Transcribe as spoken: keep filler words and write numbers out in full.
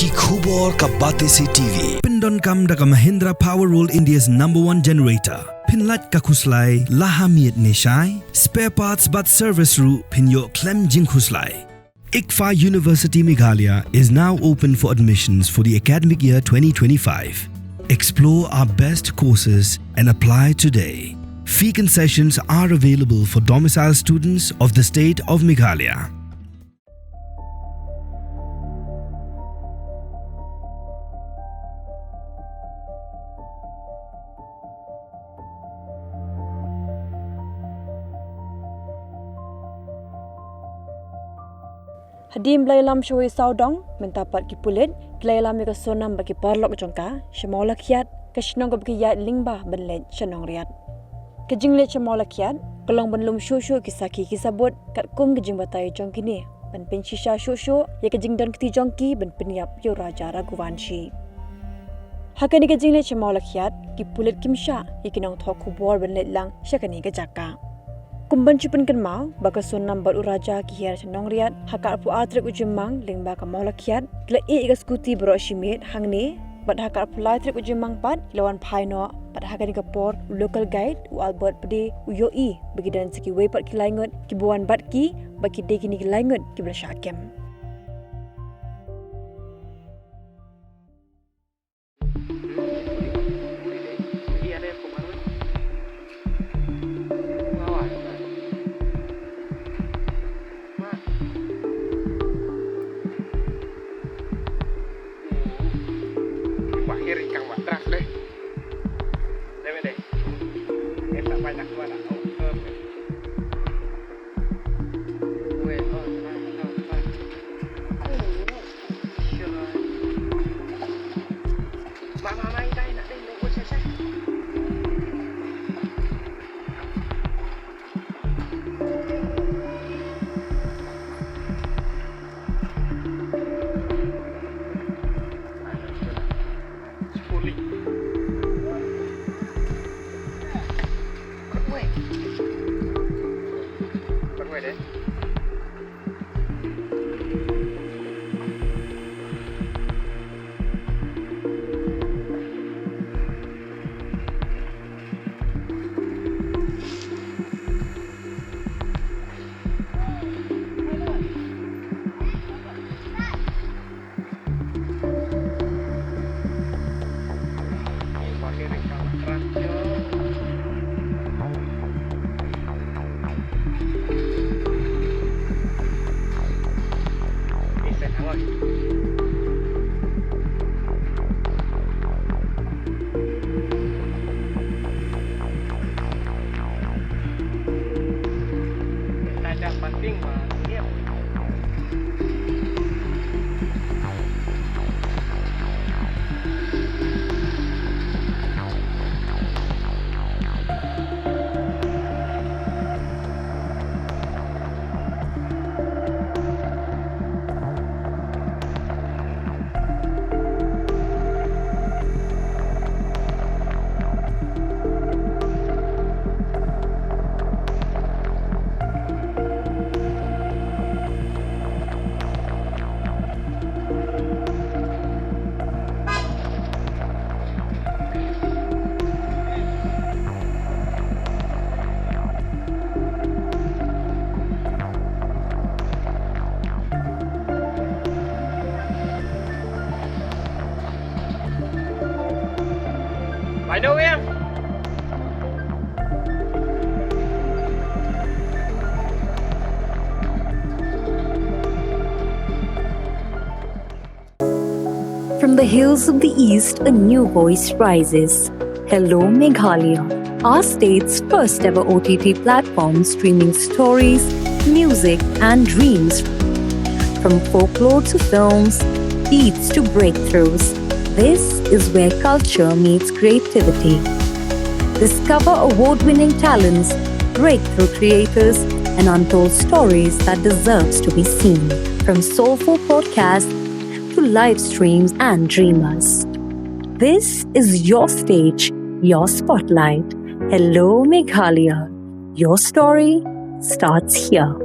Ki khubor ka Batesi T V. Pyndonkam da ka Mahindra Power World, India's number one generator. Pynlait ka khuslai la ha miet ne shai. Spare parts bad service ruh phin ïoh khlem jingkhuslai. ICFAI University Meghalaya is now open for admissions for the academic year twenty twenty-five. Explore our best courses and apply today. Fee concessions are available for domicile students of the state of Meghalaya. Hadien ba la ïalam shawei sawdong, mynta pat ki pulit ki la ïalam ïa ka Sonam bad ki paralok jong ka sha Mawlakhiat, ka shnong kaba ki ïaid lyngba ban leit sha Nongriat. Ka jingleit sha Mawlakhiat ka long ban lum shuh shuh ki sakhi ki sabut katkum ka jingbatai jong kine, ban pynshisha shuh shuh ïa ka jingdon kti jong ki ban pynïap ïa u Raja Raghuvanshi. Ha kane ka jingleit sha Mawlakhiat, ki pulit kim shah ïa ki nongthoh khubor ban leit lang sha kane ka jaka. Kum ban shu pynkynmaw ba ka Sonam bad u Raja ki hiar sha Nongriat ha ka arphew ar tarik u Jymmang lyngba ka Mawlakhiat, ki la ïeh ïa ka scooty baroh shi miet hangne, bad ha ka arphew lai tarik u Jymmang pat ki la wan phai noh, bad ha kane ka por u local guide u Albert pat u ïohi ba ki don sa kiwei pat ki lai ngut kiba wan bad ki, ba ki dei kine ki lai ngut kiba la shah kem. From the hills of the East, a new voice rises. Hello, Meghalaya, our state's first ever O T T platform streaming stories, music, and dreams. From folklore to films, beats to breakthroughs, this is where culture meets creativity. Discover award winning talents, breakthrough creators, and untold stories that deserves to be seen. From soulful podcasts to live streams and dreamers. This is your stage, your spotlight. Hello, Meghalaya. Your story starts here.